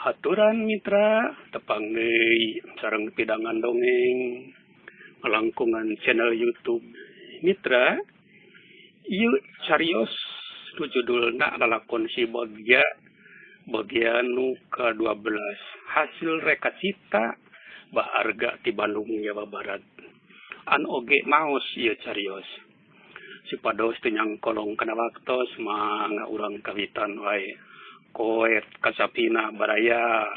Aturan mitra tepang deui sareng pidangan dongeng ngalangkungan channel YouTube Mitra. Ieu carios nu judulna lalakon Si Bagja bagian nu ka-12 hasil reka cipta Baharga ti Bandung, Jawa Barat. An oge maos ieu carios. Supados teu nyangkolong kana waktos mangga urang kawitan wae. Koet kasapina baraya.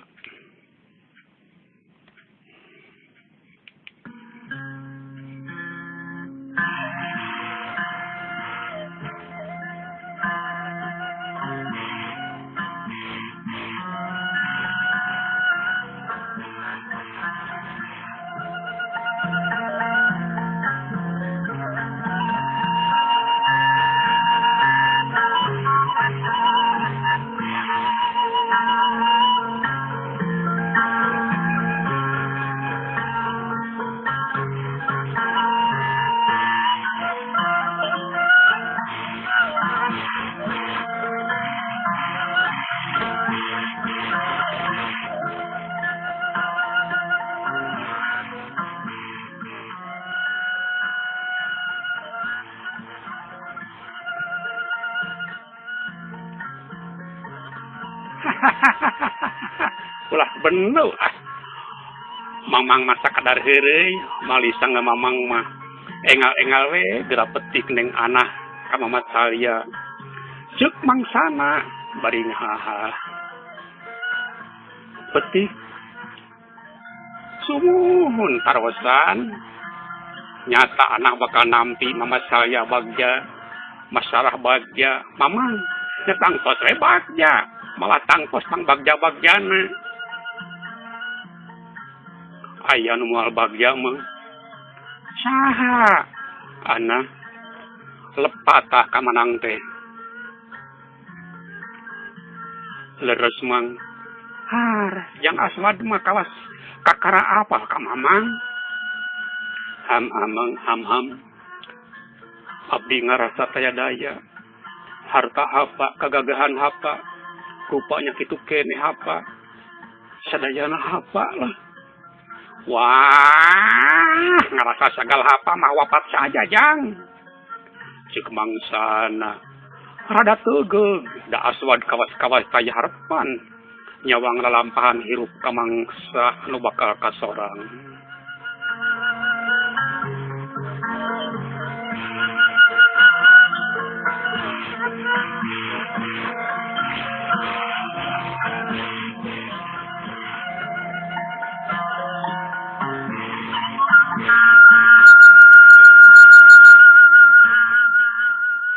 Ulah bener ah. Mamang masa kadar heureuy, malisa mamang mah engal-engal we geura petik neng anah ka Mama Salia. Ceuk mangsana bari ngahaha. Petik sumuhun tarosan. Nyata anak bakal nampi Mama Salia bagja, masalah bagja, mamang nya tangtos we bagja. Malah tangtos tang bagja-bagjana. Aya nu moal bagja mah. Saha? Ana lepatah ka manang teh. Leres mang. Har, yang Aswad mah kawas kakara apa ka mamang? Ham amang ham ham. Abdi ngarasa taya daya. Harta hapa, kagagahan hapa. Rupanya kitu kene hapa, sadayana hapa lah. Wah, ngarasa sagal hapa mah wapat saja jang. Cik mangsana rada tegeug, da Aswad kawas-kawas taya harepan. Nyawang lalampahan hirup ka mangsa nu bakal kasorang.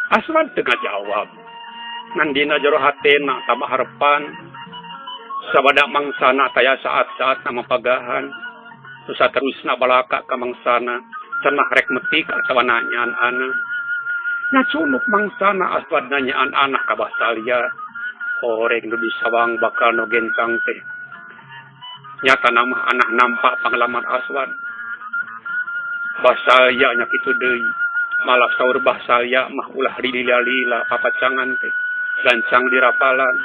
Aswad teu ngajawab. Ngan dina jero hatena tambah harepan. Sabada mangsana taya saat-saat na mapagahan. Nu saterusna balaka ka mangsana cenah rek metik atawa nanyaan anah. Nya cunuk mangsana Aswad nanyaan anah ka Bah Salia. Horeng nu disawang bakal nu gencang teh. Nyata mah anah nampak pangalaman Aswad. Bah Salia nya kitu deui. Malah saur Bah Salia mah ulah lila-lila papacangan teh. Gancang dirapalan.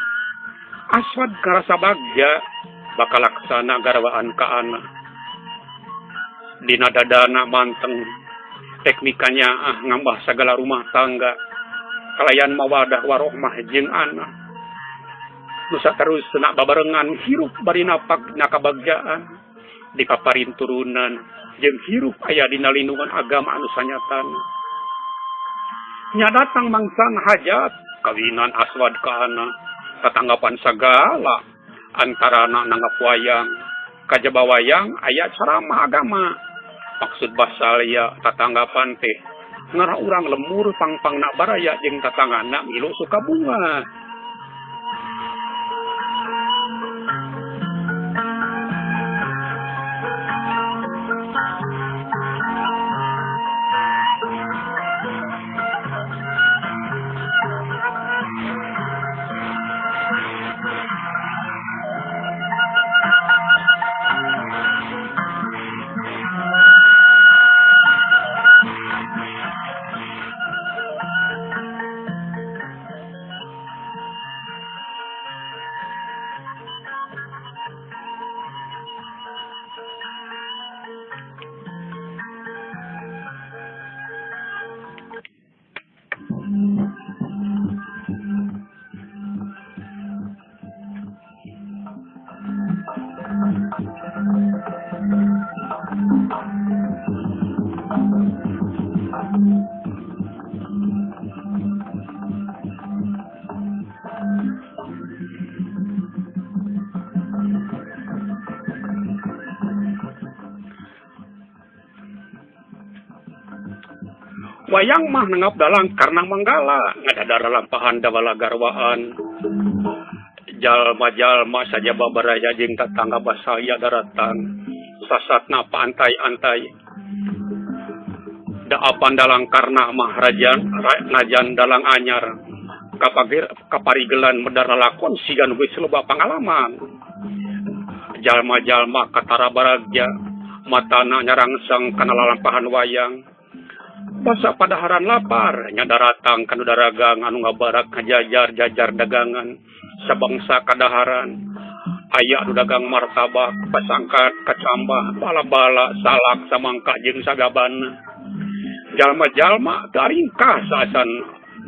Aswad karasa bagja bakal laksana garwaan ka anah. Dina dadana manteng teknikanya ah ngambah sagala rumah tangga kalayan mawadah warohmah jeung anah. Nu saterusna babarengan hirup bari napak dina kabagjaan dikaparin turunan jeung hirup aya dina lindungan agama anu sanyatana. Nya datang mangsana hajat kawinan Aswad ka anah tatanggapan sagala antarana nanggap wayang kajaba wayang aya ceramah agama. Maksud Bah Salia tatanggapan teh ngarah urang lemur pangpangna baraya jeung tatanggana milu suka bunga. Wayang mah nanggap dalang karena manggala ngadadar lampahan dawala garwaan. Jalma-jalma sajaba baraya jeung tatangga basaya daratan. Sasatna paantai-antai. Daapan dalang karna mah rajan najan dalang anyar. Kapagir kaparigelan medar lalakon sigan geus loba pangalaman. Jalma-jalma katara baragja matana nyarangsang kana lalampahan wayang. Basa padaharan lapar nya daratang kana daragang anu ngabarak ngajajar-jajar dagangan sabangsa kadaharan. Aya anu dagang martabak, pasangkat, kacambah, bala-bala, salak, samangka jeung sagabana. Jalma-jalma teu aringkah saacan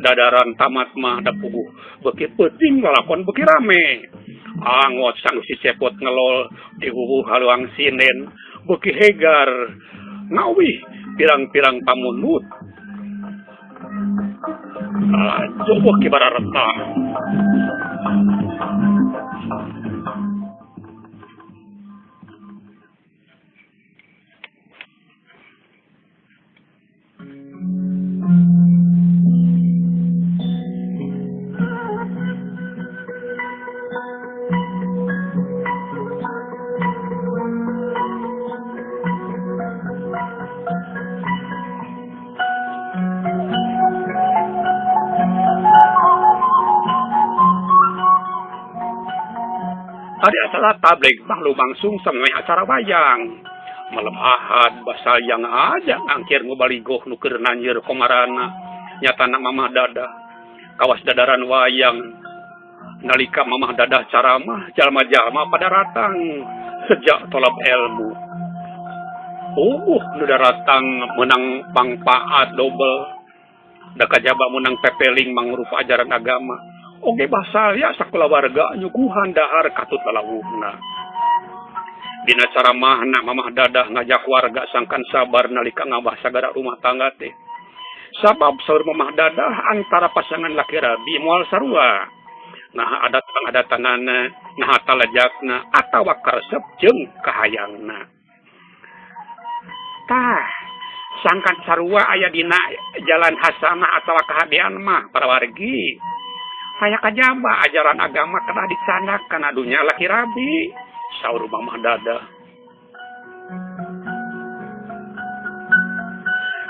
dadaran tamat mah da puguh beuki peuting lalakon beuki rame. Angot sang si cepot ngelol dihuhuh haluang sinden beuki hegar ngawih pirang-pirang pamunut. Coba kibara retah. Ari acara tabligh mah lumangsung samemeh acara wayang. Malam Ahad basayang aja ngangkir ngubaligoh nu keur nanjeur komarana nyatana Mamah Dadah. Kawas dadaran wayang nalika Mamah Dadah caramah jalma-jalma pada ratang sejak tolab ilmu. Nu daratang meunang pangpaat dobel. Da kajaba meunang pepeling mangrupa ajaran agama. Oge basalya sakulawarga nyuguhan dahar katut lalawuhna. Dina caramahna Mamah Dadah ngajak warga sangkan sabar nalika ngabah sagara rumah tangga teh. Sabab saur Mamah Dadah antara pasangan laki rabi moal sarua. Nah adat pangadatanana, nah talajakna atawa karesep jeung kahayangna. Tah, sangkan sarua aya dina jalan hasanah atawa kahadean mah para wargi. Kaya kajaba ajaran agama kedah dicanak kana dunya laki rabi saur Mamah Dadah.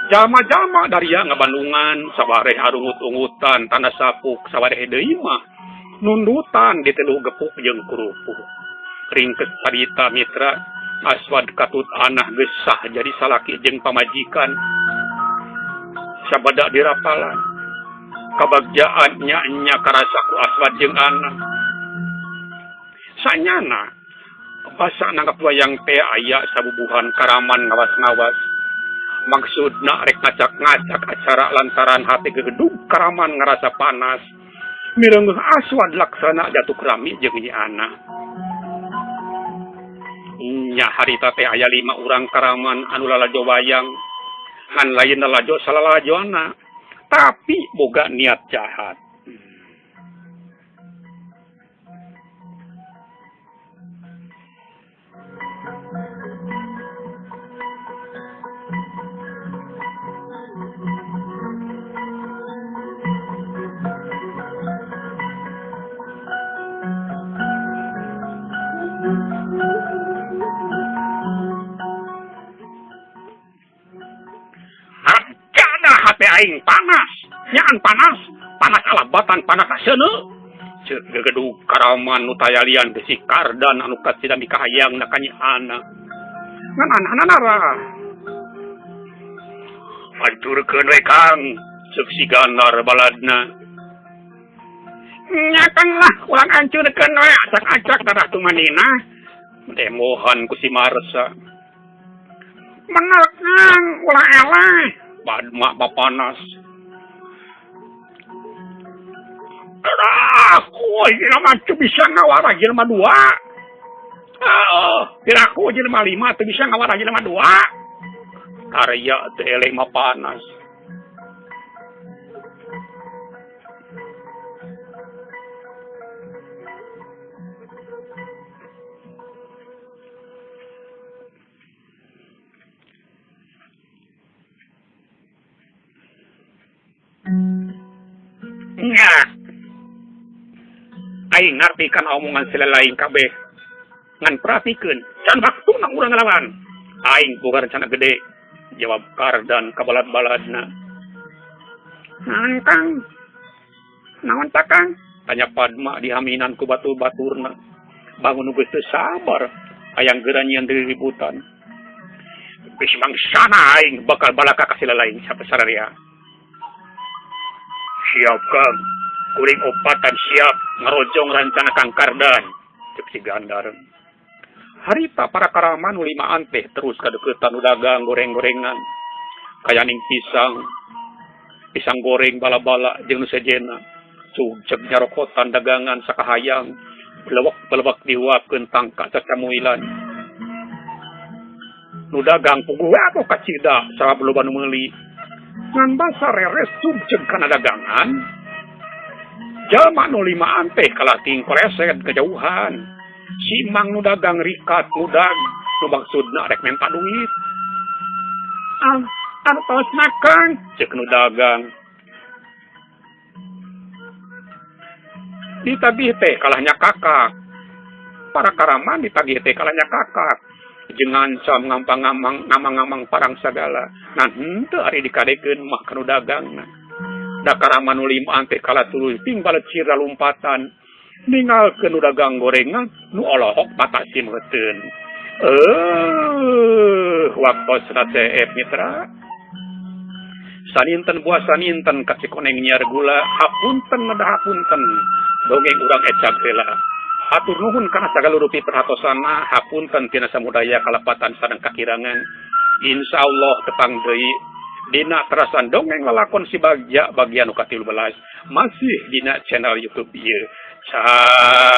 Jalma-jalma daria ngabandungan sawareh arungut-ungutan tanda sapuk sawareh deui mah nundutan diteluh gepuk jeung kurupuk. Ringkes carita mitra Aswad katut anah geus sah jadi salaki jeung pamajikan. Sabada dirapalan kabagjaan nya-nya karasa ku Aswad jeung anak. Sanyana basa nanggap wayang teh aya sabubuhan karaman ngawas-ngawas. Maksudna rek ngacak-ngacak acara lantaran hati gegedug karaman ngarasa panas. Mireungeuh Aswad laksana jatuh rami jeung nyi anak. Nya harita teh aya 5 urang karaman anu lalajo wayang. Ngan lain lalajo salalajona. Tapi boga niat jahat. Aing panas, nyaan panas, panas alabatan, panas aseuneu. Ceuk gegedug karaman nu tayalian besi kardan anu kasida mikahayang na kanyihana. Ngan anana narah. Hancurkeun we Kang, ceuk si Ganar baladna. Nya Kang lah, ulang hancurkeun we acak-acak darah tumanina. Demohan ku si Marsa. Bener Kang, ulah eleh. Badma panas. Aku jelema teu bisa ngawara jelema 2. Piraku jelema 5 teu bisa ngawara jelema 2. Karya teu eleh mah panas. Nya. Aing ngarti kana omongan silelaing kabeh. Ngan perhatikeun, can waktuna urang ngalawan. Aing boga rencana gede, jawab Kardan kabalad-baladna. Naon Kang? Naon ta Kang? Tanya Padma dihaminan ku batur-baturna. Bangun nu geus teu sabar, hayang geura nyieun riributan. Bisi mangsana aing bakal balaka ka silelaing sapasararea. Siap Kang, kuring opatan siap ngarojong rancana Kang Kardan, cek si Gandar. Harita para karaman nu limaan teh terus kadeukeutan nu dagang goreng-gorengan. Kayaning pisang, pisang goreng bala-bala jeung nu sejenna. Cugceg nyarokotan dagangan sakahayang, belewek-belewek dihuapkeun tangka cacamuilan. Nu dagang puguh atuh kacida sabab loba nu meuli. Ngan basa reres cugceg kana dagangan. Jalma nu limaan teh kalating koresed kajauhan. Si mang nu dagang rikat ngudag nu maksudna rek menta duit. Ah, artosna Kang, cek nu dagang. Ditagih teh kalahnya kakak. Para karaman ditagih teh kalahnya kakak. Jeung ngancam ngampang-ngamang ngamang-ngamang parang sagala. Ngan henteu ari dikadekeun mah kanu dagangna. Da karaman nu limaan teh kalah tuluy ting balecir lalumpatan. Ningalkeun nu dagang gorengan nu olohok batasi meuteun. Waktosna seep mitra. Saninten buah saninten ka Cikoneng nyiar gula, hapunten nada hapunten. Dongeng urang ecag heula. Hatur nuhun kana sagala rupi perhatosana, hapunten tina samudaya kalepatan sareng kakirangan. Insyaallah tepang deui dina terasan dongeng lalakon si Bagja bagian nu ka-13 masih dina channel YouTube ieu. Cang.